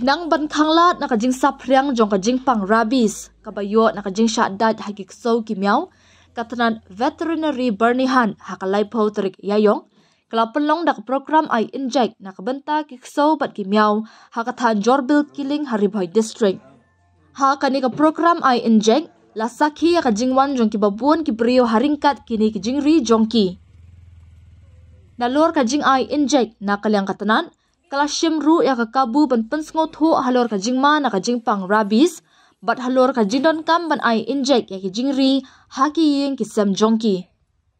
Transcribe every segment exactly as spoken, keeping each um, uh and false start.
Nang ban khanglad na ka jingsaphriang jong ka jingpang rabies kaba ïoh na ka jingshah dait ha ki ksew ki miaw, ka tnat veterinary Byrnihan ha ka laiphew tarik Ïaïong ka la pynlong da ka program ai injek na ka bynta ki ksew bad ki miaw ha ka thaiñ Jorbil Killing ha Ri Bhoi District. Ha kane ka program ai injek la sakhi ïa ka jingwan jong kiba bun ki briew ha ryngkat kine ki jingri jong ki. Nalor ka jingai injek na ka liang ka tnat, ka la shim ruh ïa ka kabu ban pynsngewthuh halor ka jingma na ka jingpang rabies bad halor ka jingdonkam ban ai injek ïa ki jingri ha ki ïing ki sem jong ki.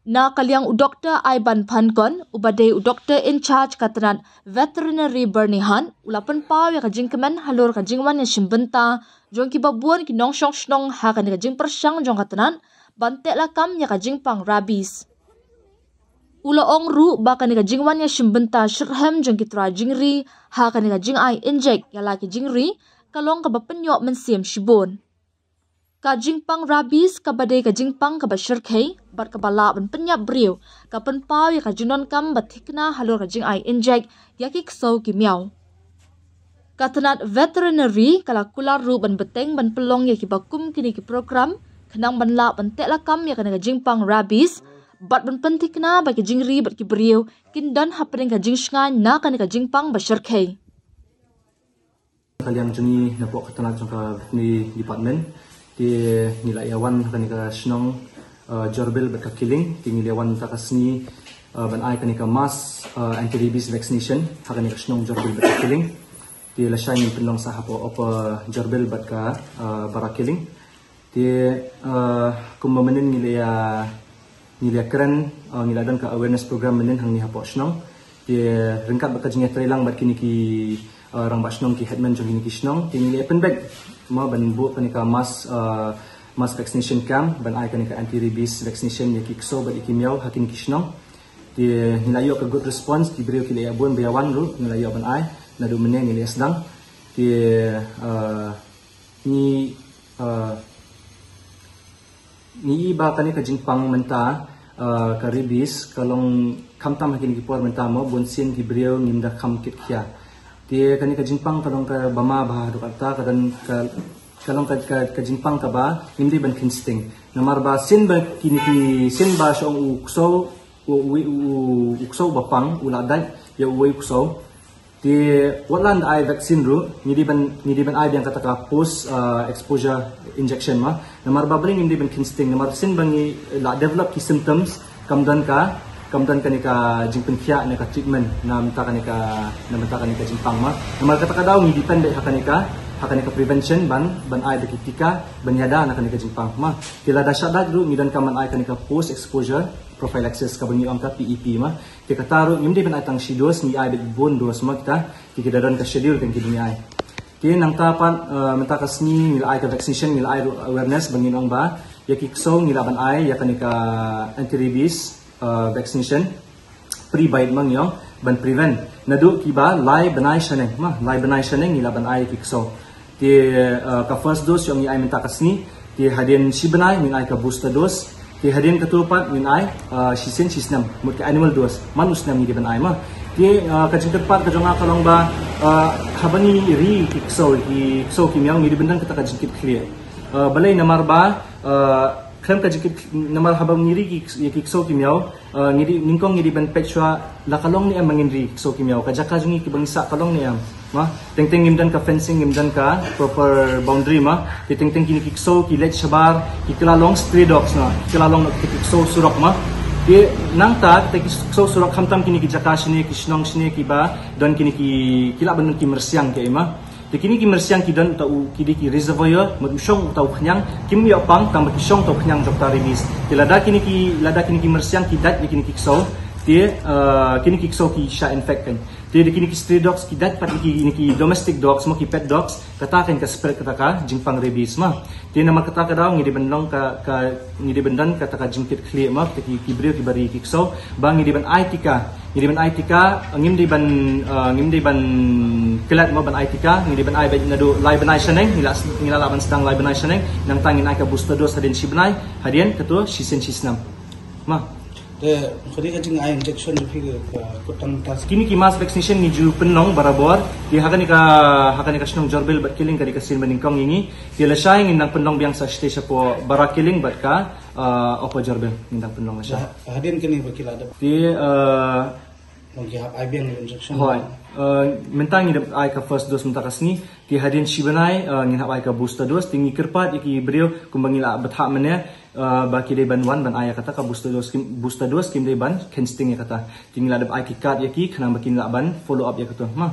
Na ka liang u Doktor Aiban Phankon, uba dei u doktor in charge ka tnat veterinary Byrnihan, u la pynpaw ïa ka jingkmen halor ka jingwan ïashim bynta jong kiba bun ki nongshong shnong ha kane ka jingpyrshang jong ka tnat ban teh lakam ïa ka jingpang rabies. U la ong ruh ba kane ka jingwan ïashim bynta shitrhem jong ki trai jingri ha kane ka jingai injek ïa la ki jingri ka long kaba pynïoh mynsiem shibun. Ka jingpang rabies kaba dei ka jingpang kaba shyrkhei bad kaba lah ban pynïap briew, ka pynpaw ïa ka jingdonkam ba thikna halor ka jingai injek ïa ki ksew ki miaw. Ka tnat veterinary ka la kular ruh ban bteng ban pynlong ïa kiba kum kine ki program khnang ban lah ban teh lakam ïa kane ka jingpang rabies bad ban pynthikna ba ki jingri bad ki briew kin don hapdeng ka jingshngaiñ na kane ka jingpang ba shyrkhei. Ka liang jong ngi na pok ka tnat jong ka veterinary department, te ngi la ïa wan ha kane ka shnong, uh, Jorbil bad ka Killing, te ngi la ïa wan mynta ka sngi, uh, ban ai kane ka mass, uh, anti rabies vaccination ha kane ka shnong Jorbil bad ka Killing. Te lashai ngi pynlong sa hapoh Upper Jorbil bad ka, uh, Bara Killing. Te, uh, kumba mynnin ngi la ïa, ngi la ïa kren, uh, ngi la don ka awareness program mynnin hangne hapoh shnong. Te ryngkat bad ka jingïatreilang bad kine ki, uh, rangbah shnong, ki headman jong kine ki shnong, te ngi la ïa pynbeit mo ban buh kane ka mass, uh, mass vaccination camp ban ai kane ka anti rabies vaccination ïa ki ksew bad ïa ki miaw ha kine ki shnong. Te ngi la ïoh ka good response, ki briew ki la ïa bun ba ïa wan ruh, ngi la ïoh ban ai, naduh mynne ngi la ïa sdang. Te, uh, ngi, uh, ngi i ba kane ka jingpang mynta, uh, ka rabies ka long khamtam ha kine ki por mynta mo, bunsien ki briew ngim da kham kit khia. Te kane ka jingpang ka long kaba ma bha haduh katta, ka don ka, ka long ka, ka, ka jingpang kaba ngim dei ban kheiñ sting. Namar ba sien ba kine ki, sien ba shu ong u ksew, u, u, u, u ksew ba pang u la dait ïa uwei u ksew. Te wat la da ai vaccine ruh, ngi dei ban, ngi dei ban ai biang kata ka post, uh, exposure injection mo. Namar ba balei ngim dei ban kheiñ sting, namar sien ba ngi la develop ki symptoms, kam don ka, kam don kane ka jingpynkhiah ne ka treatment na bynta kane ka, na bynta kane ka jingpang mo. Namar kata ka daw ngi depend beit ha kane ka, ha kane ka prevention ban, ban ai da ki tika ban ïada na kane ka jingpang mo. Te lada shah dait ruh ngi donkam ban ai kane ka post exposure prophylaxis kaba ngi ong ka P E P mo. Te kata ruh ngim dei ban ai tang shi dose, ngi ai beit bun dose mo kita, ki, ki da don ka schedule kan ki dei ngi ai. Te nangta pat, uh, mynta ka sngi ngi la ai ka vaccination, ngi la ai ruh awareness ba ngin ong ba ïa ki ksew ngi lah ban ai ïa kane ka anti rabies, uh, vaccination, pre-bite mo ngi ong, ban prevent. Naduh kiba lai bnai shaneng mo, lai bnai shaneng ngi lah ban ai ïa ki ksew. Te, uh, ka first dose ïoh ngi ai mynta ka sngi. Te hadien shi bnai ngin ai ka booster dose. Te hadien katto pat ngin ai, uh, shisien shisnem, mut ka annual dose. Man u snem ngi dei ban ai mo. Te, uh, ka jingkyrpad ka jong nga ka long ba, uh, haba ngi ri ki ksew, ki ksew ki miaw, ngi dei ban don kata ka jingkitkhlieh. Uh, balei? Namar ba, uh, khlem ka jingkit, namar haba ngi ri ki, ki ksew ki miaw, uh, ngi dei, nyngkong ngi dei ban peit shuwa la ka long ne em ba ngin ri ksew ki miaw, ka jaka jong ngi kiba ngi sah ka long ne em. Mo, teng teng ngim don ka fencing, ngim don ka proper boundary mo. Te teng teng kine ki ksew ki leit shabar, ki kylla long stray dogs mo, ki kylla long ki ksew surok mo. Te nangta kita ki ksew surok, khamtam kine ki jaka shane, ki shnong shane kiba don kine ki, ki lah ban don ki myrsiang ki ei mo. Te kine ki myrsiang ki don uta u, ki dei ki reservoir, mut u shong uta u khñiang, kim ïoh pang tang ba ki shong uta u khñiang jong ka rabies. Te lada kine ki, lada kine ki myrsiang ki dait ïa kine ki ksew, te, uh, kine ki ksew ki shah infect kan. Te da kine ki stray dogs ki dait pat ïa kine ki domestic dogs mo, ki pet dogs, kata kan ka spread kata ka jingpang rabies mo. Te namar kata ka daw ngi dei ban long ka, ka, ngi dei ban don kata ka jingkitkhlieh mo, kita ki, ki briew kiba ri ki ksew, ba ngi dei ban ai tika, ngi dei ban ai tika, ngim dei ban, uh, ngim dei ban klet mo ban ai tika, ngi dei ban ai beit naduh lai bnai shaneng, ngi lah, ngi lah lah ban sdang lai bnai shaneng, nangta ngin ai ka booster dose hadien shi bnai, hadien katto shisien shisnem. Mo. Te kadi ka jingai injection jong phi ka kut tang tas. Kine ki mass vaccination ngi ju pynlong barabor. Te ha kane ka, ha kane ka shnong Jorbil bad Killing ka dei ka sien ba nyngkong ïa ngi. Te lashai ngin dang pynlong biang sa shatei shapoh Bara Killing bad ka, uh, Upper Jorbil ngin dang pynlong lashai. Hadien kine ba ki la dep. Te, uh, Long ki hap ai biang injection. Hooid. Uh, mynta ngi dep ai ka first dose mynta ka sngi. Te hadien shi bnai, uh, ngin hap ai ka booster dose. Te ngi kyrpad ïa ki briew kumba ngi la bthah mynne, uh, ba ki dei ban wan ban ai ïa kata ka booster dose, booster dose, kim dei ban kheiñ sting ïa kata. Te ngi la dep ai ki card ïa ki khnang ba kin lah ban follow up ïa kata. Ma.